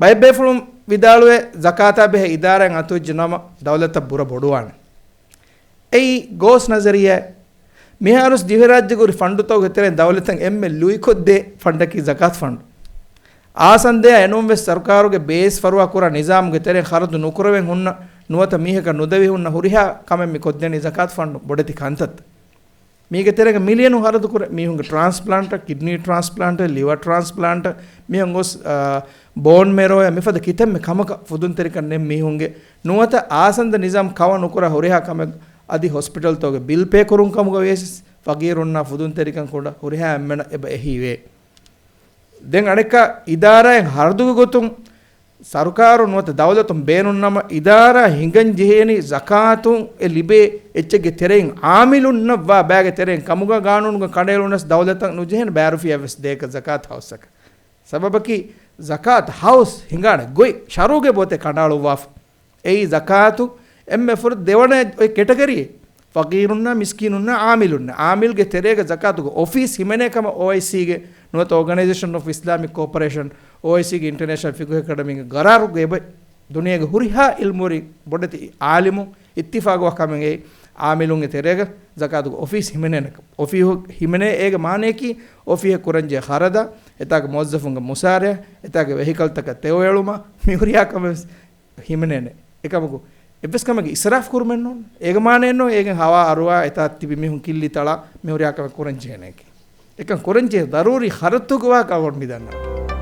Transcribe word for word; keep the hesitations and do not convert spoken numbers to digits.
ބައެއް ބޭފުޅުން ވިދާޅުވޭ، ޒަކާތާ ބެހޭ އިދާރާއިން އަތުވެއްޖެ ނަމަ، ދައުލަތަށް ބުރަ ބޮޑުވާނެ. އެއީ ގޯސް ނަޒަރިއްޔާ. މިހާރުސް ދިވެހިރާއްޖޭގެ ހުރި ފަންޑުތަކުގެ ތެރެއިން ދައުލަތަށް އެންމެ ލުއިކޮށްދޭ ފަންޑަކީ ޒަކާތު ފަންޑު. އާސަންދެއާ އެނޫންވެސް ސަރުކާރުގެ ބޭސް ފަރުވާ ކުރާ ނިޒާމުގެ ތެރެއިން ޚަރަދު ނުކުރެވެން ހުންނަ ނުވަތަ މީހަކަށް ނުދެވި ހުންނަ ހުރިހާ ކަމެއް މި ކޮށްދޭނީ ޒަކާތު ފަންޑު ބޮޑެތި ކަންތައްތައް. މީގެ ތެރޭގަ މިލިޔަނު ޚަރަދު ކުރޭ. މީހުންގެ ޓްރާންސްޕްލާންޓަށް، ކިޑްނީ ޓްރާންސްޕްލާންޓަށް، ލިވަރ ޓްރާންސްޕްލާންޓަށް، މީހުން ގޮސް، އާ، ބޯން މެރޯއަށް މިފަދަ ކިތަންމެ ކަމަކަށް ފުދުންތެރިކަން ނެތް މީހުންގެ ނުވަތަ އާސަންދަ ނިޒާމް ކަވަ ނުކުރާ ހުރިހާ ކަމެއް އަދި ހޮސްޕިޓަލްތަކުގެ ބިލް ޕޭ ކުރުން ކަމުގަ ވިޔަސް ފަގީރުންނާ ފުދުންތެރިކަން ކުޑަ ހުރިހާ އެންމެނަށް އެބަ އެހީވޭ. ދެން އަނެއްކާ އިދާރާއިން ޚަރަދުގެ ގޮތުން ސަރުކާރުން ނުވަތަ ދައުލަތުން ބޭނުންނަމަ، އިދާރާ ހިނގަން ޖެހޭނީ ޒަކާތުން އެ ލިބޭ އެއްޗެއްގެ ތެރެއިން އާމިލުންނަށްވާ ބައިގެ ތެރެއިން ކަމުގަ ގާނޫނުގަ ކަނޑައެޅުނަސް ދައުލަތަށް ނުޖެހޭނެ ބައި ރުފިޔާ ވެސް ދޭކަށް ޒަކާތު ހައުސްއަކަށް. ސަބަބަކީ ޒަކާތު ހައުސް ހިނގާނެ ގޮތް ޝަރުޢުގެ ބޯތެ ކަނޑައަޅުއްވާފަ. އެއީ ޒަކާތު އެންމެ ފުރަތަމަ ދެވަނަ އޮތް ކެޓަގަރީ. ފަގީރުންނާ މިސްކީނުންނާ އާމިލުންނާ. އާމިލްގެ ތެރޭގަ ޒަކާތުގެ އޮފީސް ހިމެނޭ ކަމަށް އޯއައިސީގެ ނުވަތަ އޯގަނައިޒޭޝަން އޮފް އިސްލާމިކް ކޯޕަރޭޝަން، އޯއައިސީގެ އިންޓަރނޭޝަނަލް ފިޤުހު އެކަޑަމީގެ ގަރާރުގެ އެބަ ދުނިޔޭގެ ހުރިހާ އިލްމުވެރި ބޮޑެތި އާލިމު އިއްތިފާގުވާ ކަމެއް އެއީ އާމިލުންގެ ތެރޭގަ ޒަކާތުގެ އޮފީސް ހިމެނޭނެ ކަމަށް. އޮފީހު ހިމެނޭ އޭގެ މާނަޔަކީ އޮފީހަށް ކުރަންޖެހޭ ޚަރަދާ، އެތާގެ މުވައްޒަފުންގެ މުސާރަޔާ، އެތާގެ ވެހިކަލްތަކަށް ތެޔޮ އެޅުމާ މި ހުރިހާ ކަމެއް ވެސް ހިމެނޭނެ. އެކަމަކު، އެއްވެސް ކަމެއްގެ އިސްރާފް ކުރުމެއް ނޫން. އޭގެ މާނައެއް ނޫން، އޭގެން ހަވާ އަރުވާ އެތާ ތިބި މީހުން ކިއްލި ތަޅާ މި ހުރިހާ ކަމެއް ކުރަން ޖެހޭނެކީ. އެކަން ކުރަން ޖެހޭ ޟަރޫރީ ޚަރަދުތަކުގެ ވާހަކަ އަޅުގަނޑު މި ދަންނަވަނީ.